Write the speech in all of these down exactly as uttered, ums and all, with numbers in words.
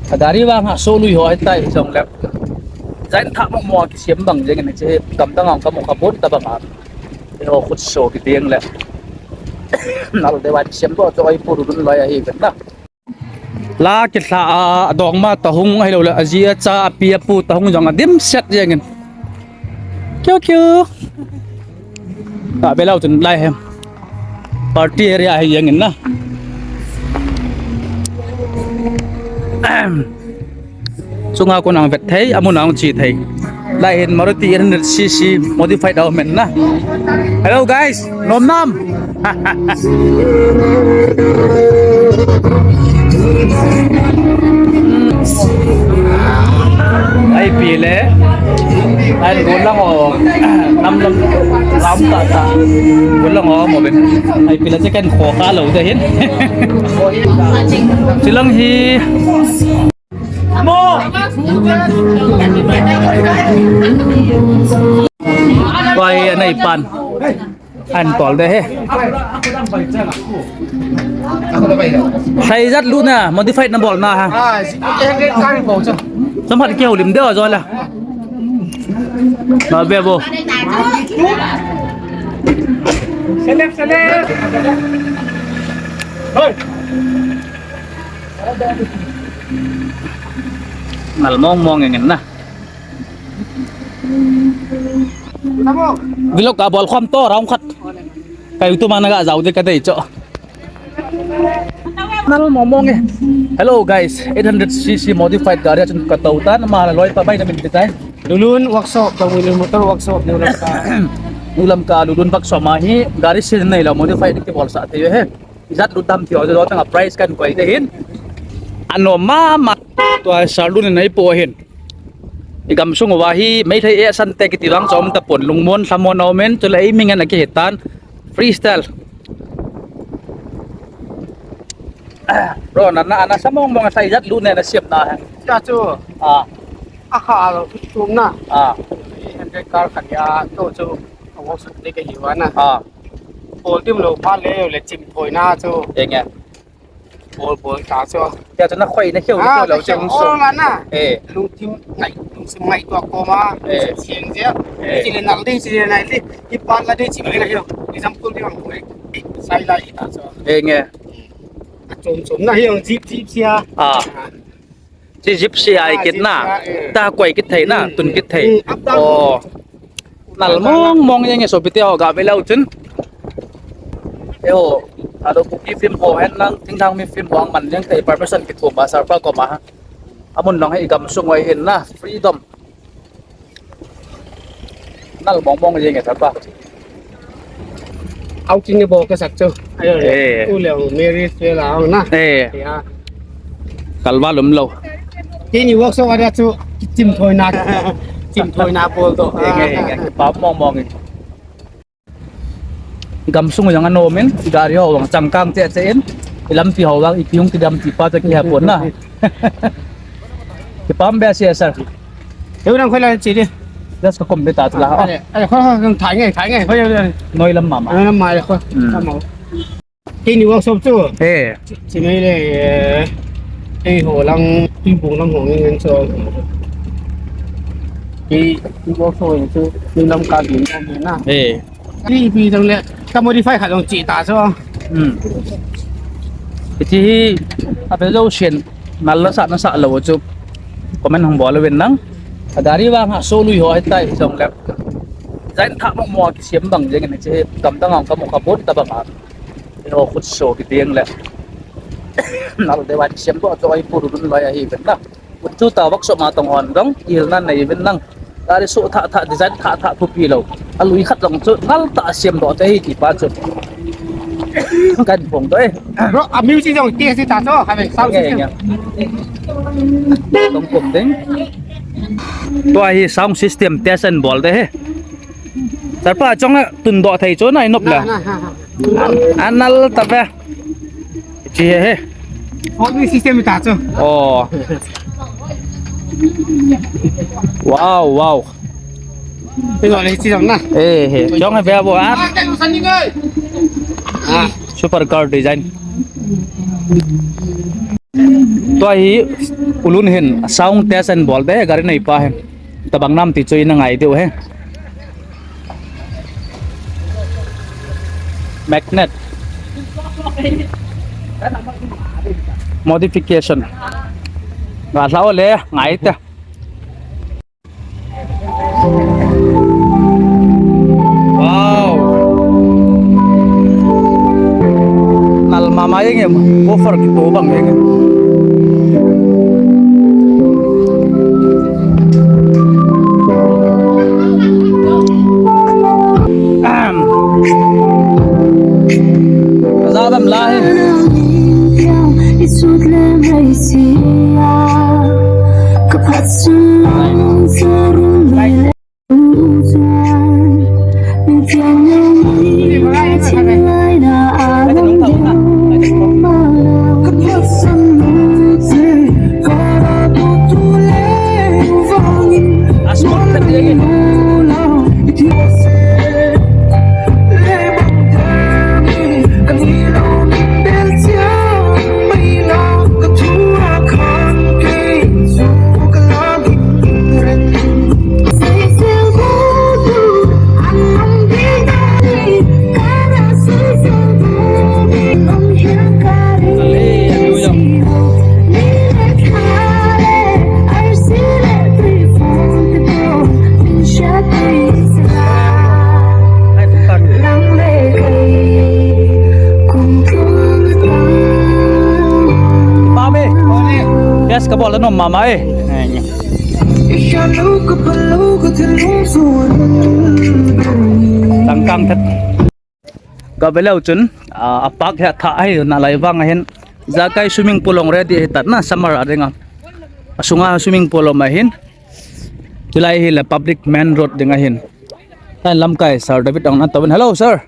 Ka gari vang ha so lui ho hitai jong le. Zain tha mo mo kisem bang jeng ni che kam dang ang ka mo ka bon ta bang a. Ho khut so ki tiang le. Nal de wan sem bo to ai pu run loi a hi ben na. La kithla a dong ma ta hung a hilou le, aji acha api apu ta hung jong a dimset jeng in. Kiu kiu. Ka belou tun lai hem. Party area hi jeng in na. Chunga kon ang vet thei, amun ang chi thei. Lai hin Maruti eight hundred C C modified a um in na. Hello guys, nom nam. Ai pi le. Ai golang o. Nam nam lam ta ta. Golang o mo ben. Ai pi le che kan kho ka lo de hin. Chilang hi. Tua hi anei pan. An tol de he. Sai jat lu na, modified na bol na ha. Ah, si-, eh, eh, kari bol cha. Sam hat ke holim de o jo la. Na be bo. Selep, selep. Hoi. Nal mong mong ngen na. Vlog ka bol khom to round khat. Ka YouTube ma na ga jao de ka dei cho. Nal mong mong e. Hello guys, eight hundred C C modified gari chun ka to tan ma la loi pa bai na min bitai. Lulun workshop, Bangmui Lun motor workshop, New Lamka. New Lamka Lulun workshop ma hi gari sil nei la modified ki bol sa te he. Ijat lut dam thei o, jo tang a price kan koi te hin. Ano ma ma tua Sarlun nei po hin. I gam sung uva hi, Meitei e san te kiti vang chom ta pon lungmon, lhamon a um in, chule ei ming an a kihet tan. Freestyle. Bro, na, na, na sa mong mong sa ijat lut ne na siam na he. Cha chu. Ah. A kha lo, chu na. Ah. Hundred car khat ya, to chu. A workshop te ka hi uva na. Ah. Bol dim lou phat le, le chim thoi na chu. Eng e. Bol, bol ta chu. Tia chu na khoi na kheu, na kheu lou chu. Ah, kheu, oh, ma na. Eh. Lungthim ngai, lungsim ngai tua koma. Eh. Siang je. Eh. Chi le nal ding, chi le nal ding. Ipan la ding, chi le na kheu. Example ding ang khoi. Sai lai ta chu. Eng e. Chom chom na hi ang jip jip sia. Ah. Chi jip sia ai kit na. Ah, jip sia, eh. Ta koi kit thei na, hmm, tun kit thei. Hmm, up down. Oh. Nal mong mong jeng e sopite ho, ga ve leu chun. Eiho, alo Kuki film ho hen lang, thingthang mi film ho ang man jeng te permission kithum ba sar pa koma. Amun nong he i gam sung uva hin na, freedom. Nal mong mong jeng e sar pa. Outing ni bol ka sak chu. Ayo, eh. U le marriage ve la na. Eh. Ya. Kalva lum lou. Tini workshop a chu chim thoi na. Chim thoi na bol to. Eh, nge, nge, nge. Pa mong mong. Gam sung jong anom in, gari ho jong changkang che che in. Lampi ho jong ipi hung kidam ti pa chu kihe pon na. Kipah be sia sir. Eu nang khoi la chi di. Just ka kom be ta la. Ale, ale, khoi, khoi, thai nge, thai nge, khoi. Noi lam mama. Noi lam mai, khoi. Hmm. Lam mau. Kei ni workshop chu. Eh. Chi, chi mai le, eh, kei ho lang, tui bung lang ho ngen so. Kei workshop chu, ni lam ka din na. Eh. Ipi jong le, ka modify khat jong chi ta chu. Hmm. Hiche hi, a be jo sien, nal la sa na sa lou chu. Comment hung bol uvin lang. A gari vang ha so lui ho hitai jong le. Zain tha mo mo kisem bang jeng ni che, kam dang ang ka mo ka bon ta bang a. Ho khut so ki tiang le. Nal de wan sem bo to ai pu run loi a hi ben na. Chu ta workshop ma tong hon dong, il nan nei vin nang. Gari su tha tha, design tha tha, thupi lou. A lui khat long chu, nal ta siam doh te hi ti pa chu. Kan phong to e. Bro, a music jong ti si ta cho, ha ve, sound system. Tong kum ding. Tua hi sound system test and bol te he. Sar pa chong a tun doh thei chu nai nop la. Na, na, ha, ha. An, an nal ta ve. Chi he he. Audio system ta chu. Oh. Wow, wow. Te lo le chi jong na. Eh, he. Jong he be bo a. Ah, ka lu san ni ngai. Ah. Super car design. Tua hi Pulun hin sound test ahin bol de, gari neipa hin. Tabang nam ti chu ina ngai diu ahi. Magnet. Modification. Ga lhao le, ngai te. Wow. Nal mama jeng e, woofer kito bang jeng e. Ahem. Ka ja dam lai. Mama e. Yes, ka bol anom mama e. Tang tang thet. Ka ve leu chun, a, a park hi a thah ahi, nalai vang ahin. Jakai swimming pool hung ready ahi tan na, summer a dinga. A sunga swimming pool um ahin. Chulai hi la public main road ding ahin. Tan lamkai Sir David ang na tawin. Hello, sir.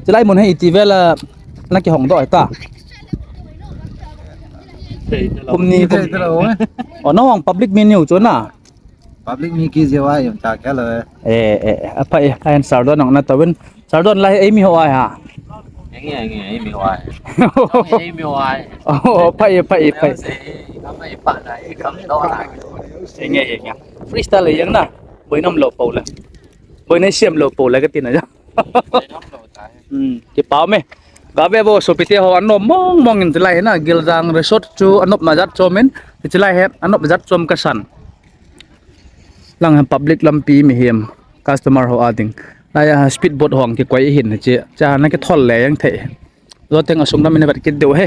Chulai mun hi iti vel a na kihong doh ta. Kum ni kum. Thei talo, eh. O, na hong public menu chu na. Public mi ki jeh a yong ta kya lo, eh. Eh, eh, eh, aphai, ahin Sir Don ang na tawin. Sir Don lai ei mi ho ai ha. Enge, enge, ei mi ho ai. Ei mi ho ai. Oh, phai, phai, phai. Ei, kam ei pa na, ei kam do na. Enge, enge. Freestyle le yang na. Boinam lo pau le. Boina siam lo pau le ka ti na ja. Hmm, kipa um e. Ga ve vo sopite ho anom mong mong in chulai hi na, Giljang Resort chu anop na jat chom in, chulai hi anop na jat chom ka san. Lang hi public lampi mihem, customer ho a ding. Lai a speed boat hong kikoi hin chi, cha na kithol le yang thei. Zo teng a sung lam in vet kit diu he.